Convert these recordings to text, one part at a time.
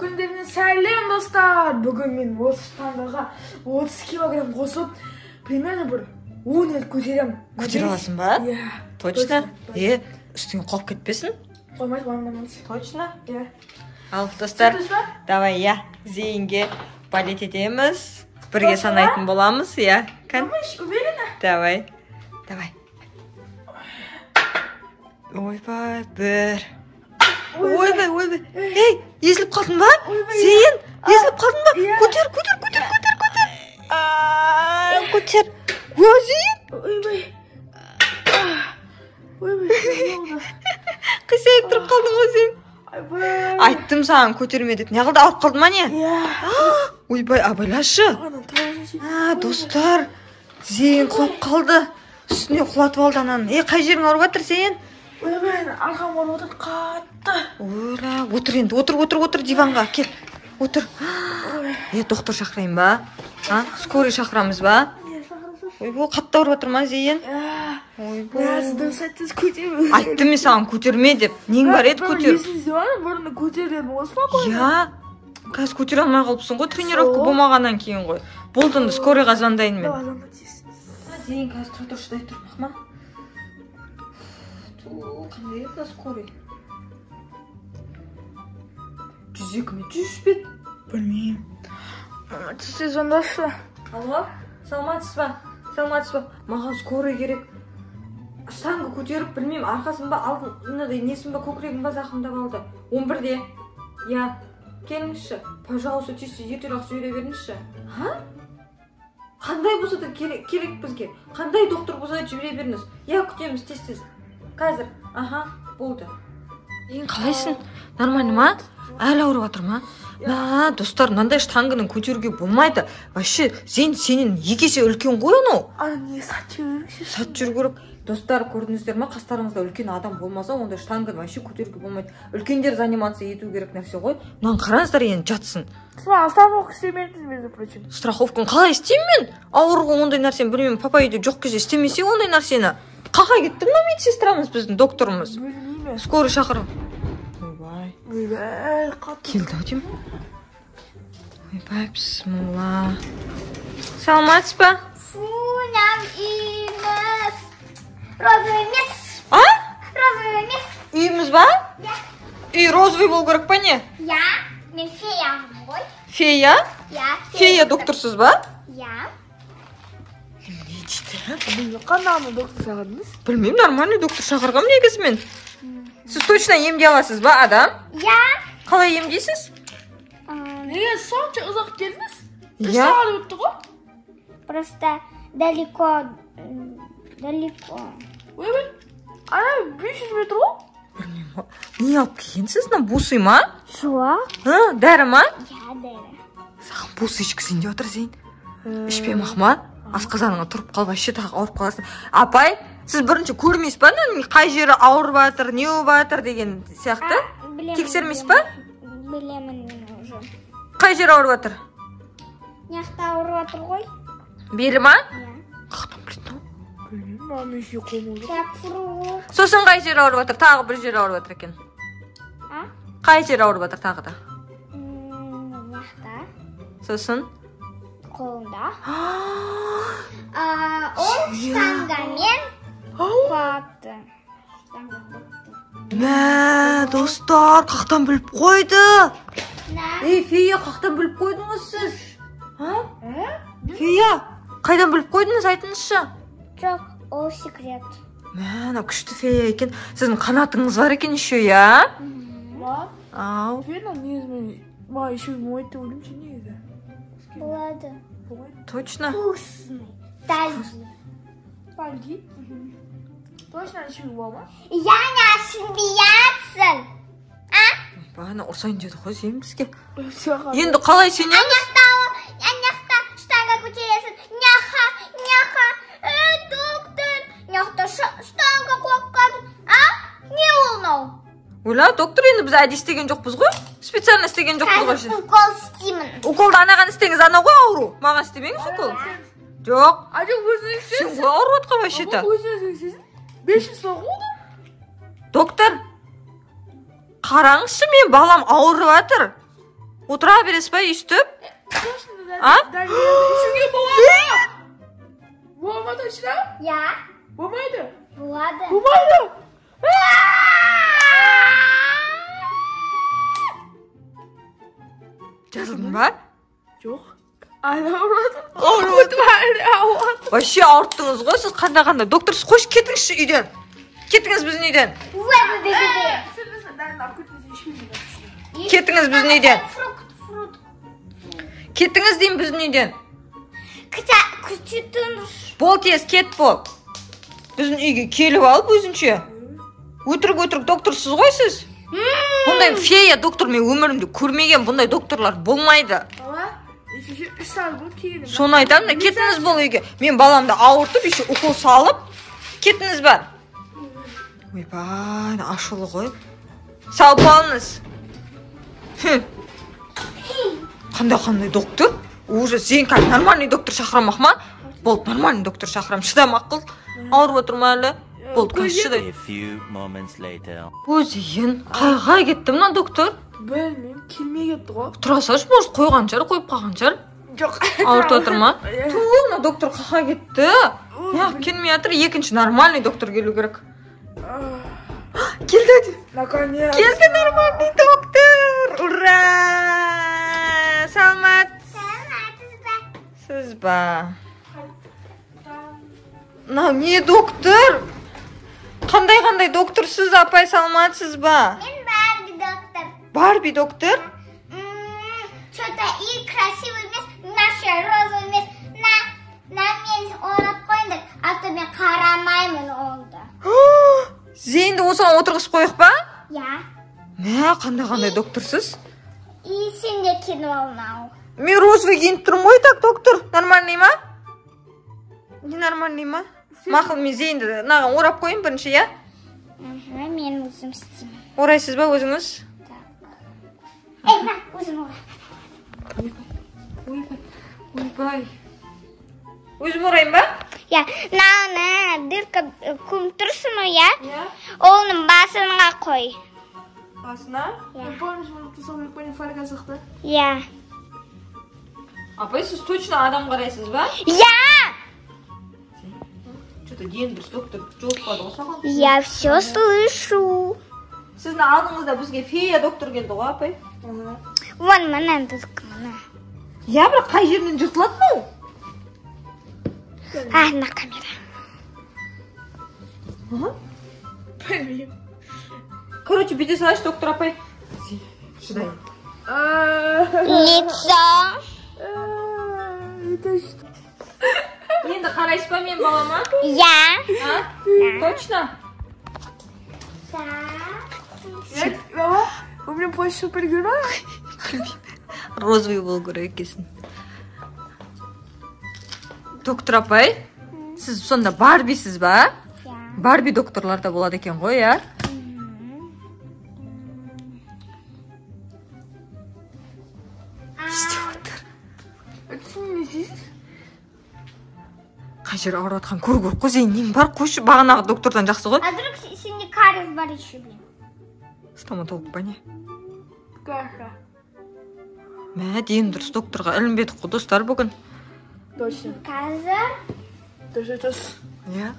Күндеріне сәлем, достар! Бүгін мен осы штангаға 30 килограмм қосып, примерно бір 10 рет көтеремін. Көтере аласың ба? Иә. Точно? Е, үстіңе құлап кетпесін. Қоймайды, уайымдамаңыз. Точно? Иә. Ал, достар, Түсіндіңіз ба? Давай, иә, Зейінге болеть етеміз. Бірге Точно? санайтын боламыз, иә. Кән, Думаешь, уверена? Давай. Давай. Ойбай, бір. Ойбай, ойбай. Ей, езіліп қалдың ба? Ойбай, Зейін, езіліп қалдың ба? Иә. Көтер, көтер, көтер, көтер, көтер. А, көтер. О, Зейін. Ойбай. Ойбай, не болды? Қисайып тұрып қалдың ғой сен. Ойбай. Айттым саған көтерме деп. Не қылды, ауырып қалды ма, не? Иә. Ойбай, абайлашы. Ана тауысын. А, достар, Зейін құлап қалды. Үстіне құлатып алды ананы. Е, қай жерің ауырып жатыр, Зейін? Ойбай, арқам ауырып отыр қатты. Ойла, отыр енді, отыр, отыр, отыр диванға, кел. Отыр. Ой. Е, доктор шақырайын ба? А, скорый шақырамыз ба? Не, шақырасыз? Ойбой, қатты ауырып жатыр ма, Зейін? Иә. Ойбой. Мә, сіз дұрыс айттыңыз, көтерме. Айттым мен саған көтерме деп. Нең бар еді көтер? Есіңізде бар ма, бұрын көтердім осы спокойно. Иә. Қазір көтере алмай қалыпсың ғой, тренировка Сол. болмағаннан кейін ғой. Болды енді, скорыйға звондайын мен. Давай, звонда тез. Зейін, қазір тұра тұр, шыдай тұр, мақма. Ту, қандай еді мына скорый? 102 ме, 103 пе еді? Білмеймін. Сіз звондашы. Алло, саламатсыз ба? Саламатсыз ба? Маған скорый керек. Штанга көтеріп, білмеймін, арқасын ба, алдын, мынадай несін ба, көкірегін ба зақымдап алды. 11-де. Иә, келіңізші. Пожалуйста, тез ертерек жібере беріңізші. Ха? Қандай болса да керек, керек бізге. Қандай доктор болса да жібере беріңіз. Иә, күтеміз тез-тез. Қазір. Аха, болды. Ең қалайсың? Нормально ма? Әлі ауырып жатыр ма? Мә, достар, мынандай штанганы көтеруге болмайды. Вообще, Зейін сенен екі есе үлкен ғой анау. Ана не сатып жіберіңізші. Сатып жүру керек. Достар, көрдіңіздер ма, қастарыңызда үлкен адам болмаса, ондай штанганы вообще көтеруге болмайды. Үлкендер заниматься ету керек нәрсе ғой. Мынаны қараңыздар енді, жатсын. Сіз маған страховка істемедіңіз, между прочим. Страховканы қалай істеймін мен? Ауыр ондай нәрсені білмеймін. Папа үйде жоқ кезде істемесе ондай нәрсені. Қақа кетті мына медсестрамыз, біздің докторымыз. Білмеймін. Скорый шақыр. Ойбай. Ойбай, қатты. Келді ау деймін. Ойбай, бісмілла. Саламатсыз ба? Фу, нам үйіміз. Розовый емес. А? Розовый емес. Үйіміз ба? Иә. Үй розовый болу керек па, не? Иә, мен феямын ғой. Фея? Иә. Фея докторсыз ба? Иә. Не дейді? Білмеймін, қандай ана доктор шақырдыңыз? Білмеймін, нормальный доктор шақырғанмын негізі мен. Сіз точно емдей аласыз ба, адам? Иә. Қалай емдейсіз? Неге сонша ұзақ келдіңіз? 3 Иә. сағат өтті ғой. Просто далеко, далеко. Ойбай, ана 500 метр ғой. Білмеймін. Не алып келгенсіз, мына бусы ма? Жоқ. Ы, дәрі ма? Иә, дәрі. Саған бусы ішкізейін деп отыр, Зейін. Ішпей ма? Асқазаныңа тұрып қалып, вообще тағы ауырып қаласың. Апай, сіз бірінші көрмейсіз ба, мынаның қай жері ауырып жатыр, не болып жатыр деген сияқты? Білемін, Тексермейсіз ба? Білемін мен уже. Қай жері ауырып жатыр? Мына жақта ауырып жатыр ғой. Белі ма? Иә. Қаяқтан біледі мынау? Білмеймін, маған еще қолым ауырып. Грейпфрут. Сосын қай жері ауырып жатыр? Тағы бір жері ауырып жатыр екен. А? Қай жері ауырып жатыр тағы да? Мына жақта. Сосын? Қолында. А, ол штангамен құлапты. Штанга құлапты. Мә, достар, қаяқтан біліп қойды? На. Ей, фея, қаяқтан біліп қойдыңыз сіз? А? Фея, қайдан біліп қойдыңыз, айтыңызшы. Жоқ, ол секрет. Мә, мынау күшті фея екен. Сіздің қанатыңыз бар екен еще, иә? Ма, Ау. фея негізі мен маған еще болмайды деп ойлаймын ше негізі. Болады. Болмайды. Точно? Вкусный. Дальний. Пальги. Точно еще бола ма? Я не смеяться. Бағана ұрсайын деді ғой сен бізге. Саған. Енді қалай сенеміз? Ана штанга көтересің. Няха, няха. Доктор. Няхта штанга қойып қалдым. А? Не ол мынау? Ойла, доктор, енді біз әдейі істеген жоқпыз ғой. Специально істеген жоқпыз ғой. Қазір укол істеймін. Уколды анаған істеңіз, анау ғой ауру. Маған істемеңіз укол. Жоқ. А жоқ, өзіңіз Сен істеңіз. ғой ауырып жатқан вообще-то. Өзіңіз істеңіз. 500 сом ғой. Доктор, қараңызшы, мен балам ауырып жатыр. Отыра бересіз ба өйстіп? А? Ішуге болады. Бола ма точно? Иә. Болмайды? Болады. Болмайды. Жазылдың ба? Жоқ. Ауырады. Ауырады. Вообще ауырттыңыз ғой сіз қандай-қандай. Доктор, сіз қойшы кетіңізші үйден. Кетіңіз біздің үйден. Кетіңіз біздің үйден. Кетіңіз деймін біздің үйден. Бол тез, кет бол. Біздің үйге келіп алып өзінше. Өтірік-өтірік докторсыз ғой сіз. Бұндай фея доктор мен өмірімде көрмеген, бұндай докторлар болмайды. Соны айтамын да, кетіңіз бол үйге. Мен баламды ауыртып, еще укол салып, кетіңіз бар. Ойбай, ашулы ғой. Сау болыңыз. Қандай-қандай доктор? Ужас, сен қазір нормальный доктор шақырамақ ма? Болды, нормальный доктор шақырам. Шыдамақ қыл. Ауырып отыр ма әлі? Болды, қазір шыдай. Өзен, қайға кетті мына доктор? Білмеймін, келмей кетті ғой. Тұра салшы, может, қойған шығар, қойып қалған шығар. Жоқ. Ауыртып отыр ма? Ту, мына доктор қақа кетті. Неғып келмей жатыр? Екінші нормальный доктор келу керек. Келді. Наконец. Келді нормальный доктор. Ура! Саламат. Сіз ба? Мынау не доктор? Қандай-қандай доктор сіз, апай, саламатсыз ба? Мен Барби доктор. Барби доктор? Что-то и красивый емес, наша розовый емес. На мен орап қойыңдар, а то мен қарамаймын онда. Зейінді осыған отырғызып қойық па? Иә. Мә, қандай-қандай докторсыз? И сен де киініп ал. Мен розовый киініп тұрмын ғой, так, доктор. Нормальный ма? Не нормальный ма? Мақұл, мен Зейінді мынаған орап қояйын бірінші, иә? Мен өзім істеймін. Орайсыз ба өзіңіз? Ей, на, өзім ора. Ойбай, ойбай. Өзім орайын ба? Иә, мынаны дырка көміп тұрсың ғой, иә? Оның басына қой. Басына? Иә. Помнишь, мы Иә. Апай, сіз точно адам қарайсыз ба? Иә! Что-то ден дұрыс доктор жолықпады ғой саған. Я все слышу. Сіздің алдыңызда бізге фея доктор келді ғой, апай. Вон, мына дырка, мына. Иә, бірақ қай жерінен жыртылады мынау? А, на камера. Білмеймін. Короче, бүйте салайыншы, доктор апай. Шыдай. Лицо. Это что? Енді қарайсыз ба мен балама? Иә. А? Точно? Так. Мама, у меня плащ супергероя? Розовый болу керек екенсің. Доктор апай, сіз сонда Барбисіз ба? Иә. Барби докторлар да болады екен ғой, иә? Істеп отыр. Сен не істейсіз? Қай жері ауырып жатқанын көру керек қой, Зейін, нең бар? Қойшы, бағанағы доктордан жақсы ғой. А вдруг сенде кариес бар еще, блин? Стоматолог па не? Каша. Мә, дені дұрыс докторға ілінбедік қой, достар, бүгін. Точно. Қазір. Точно, точно. Иә.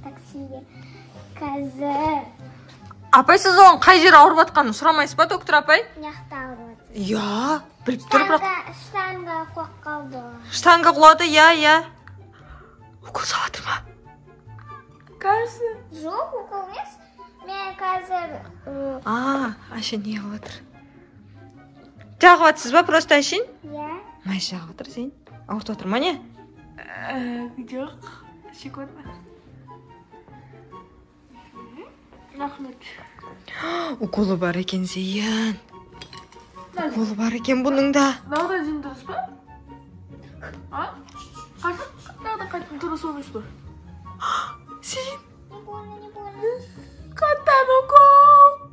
Таксиге. Қазір. Апай, сіз оған қай жері ауырып жатқанын сұрамайсыз ба, доктор апай? Мына ауырып жатыр. Иә, біліп тұр, бірақ Штанга құлап қалды. Штанга құлады, иә, иә. Укол салып жатыр ма? Кажется. Жоқ, укол емес. Мен қазір А, әшейін не қылып жатыр? Жағып жатсыз ба просто әшейін? Иә. Май жағып жатыр, Зейін. Ауыртып жатыр ма не? Жоқ. Секунда. Рахмет. Уколы бар екен, Зейін. Уколы бар екен бұның да. Мынау да ден дұрыс па? А? Қашан мынау да қайтып дұрыс емес па? Зейін. Не больно, не больно. Қаттан укол.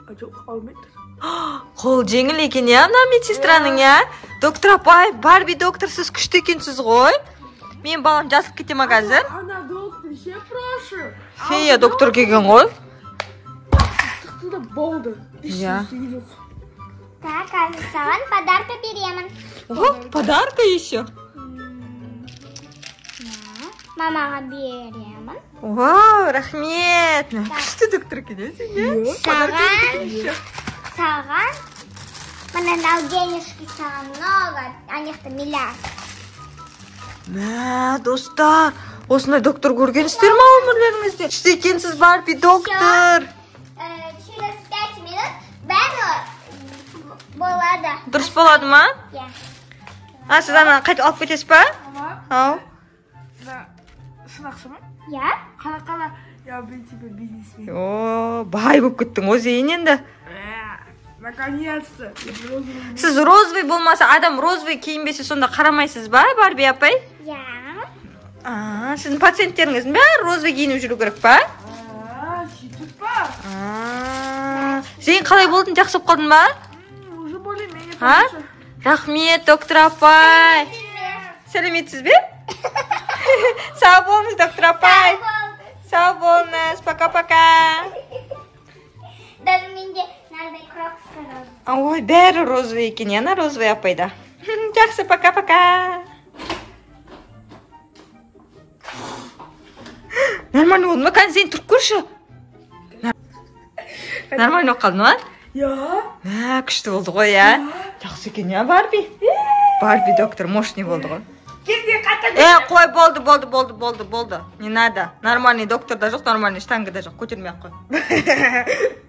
А, жоқ, ауырмайды. Қол жеңіл екен, иә, мына медсестраның, иә? Доктор апай, Барби доктор, сіз күшті екенсіз ғой. Мен балам жазылып кете ма қазір? Ана доктор, ше, прошу. Фея доктор келген ғой. қылды, болды. Иә. Ештеңе жоқ. Так, қазір саған подарка беремін. О, подарка еще. Мамаға беремін. Вау, рахмет. Күшті доктор екен, иә, сен, иә? Подарка Саған, еще. саған. Мына мынау денежки саған много, анаяқта миллиард. Мә, достар, осындай доктор көргенсіздер ма өмірлеріңізде? Күшті екенсіз, Барби доктор. Через 5 минут бәрі болады. Дұрыс болады ма? Иә. А, сіз ана қайтып алып кетесіз ба? Мама, Ау. мына шын ақша ма? Иә. Қара, қара, я бы теперь бизнесмен. О, бай болып кеттің ғой, Зейін, енді. Наконец-то. Розовый. Сіз розовый болмаса, адам розовый киінбесе, сонда қарамайсыз ба, Барби апай? Иә. А, сіздің пациенттеріңіздің бәрі розовый киініп жүру керек па? А, сөйтіп па? А, Зейін, қалай болдың? Жақсы болып қалдың ба? Уже более-менее А? получше. Рахмет, доктор апай. Сәлеметсіз бе? Сау болыңыз, доктор апай. Сау болыңыз. Пока-пока. Даже менде мынандай кроксы розовый. Ой, бәрі розовый екен, иә, ана розовый апайда. Жақсы, пока-пока. Нормально болды ма? Кәне, Зейін, тұрып көрші. Нормально болып қалды ма? Иә. Мә, күшті болды ғой, иә? Жақсы екен, иә, Барби? Барби доктор мощный болды ғой. Келде, қата. Қой, болды, болды, болды, болды, болды. Не надо. Нормальный доктор да жоқ, нормальный штанга да жоқ. Көтермей ақ қой.